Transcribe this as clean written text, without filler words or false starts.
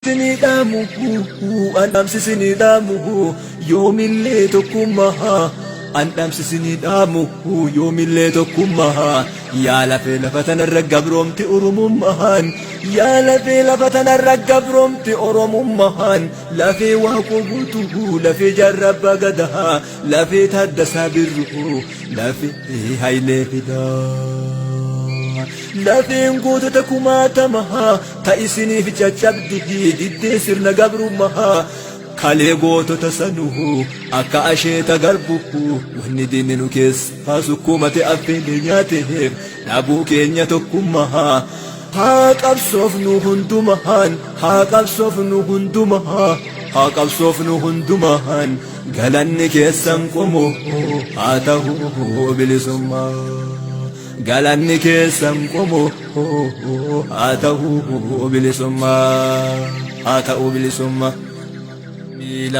Isinii dhaamu an dhaamsi isinii dhaamu yoomillee tokkummaa an dhaamsi isinii dhaamu yoomillee tokkummaa yaa lafee lafa tanarra gabroomti oromummaan yaa lafee lafa tanarra gabroomti oromummaan lafee waaqoo guutuu lafee jaarraa abbaa gadaa lafee taaddasaa birruu lafee hayilee fidaa. Lafeen gootota kumaatamaa ta isiniif caccabdi diddee sirna gabrummaa kalee gootota sanuu akka asheeta garbu wanni diinni nu keessaa sukkuumate affeelee nyaateef dhabuu keenya tokkummaa haa qabsoofnu hundumaan haa qabsoofnu hundumaa haa qabsoofnu hundumaan galanni keessan qomoo haa ta'u bilisummaa. Galanni keessan qomoo haa ta'u bilisummaa haa ta'u bilisummaa. Miila.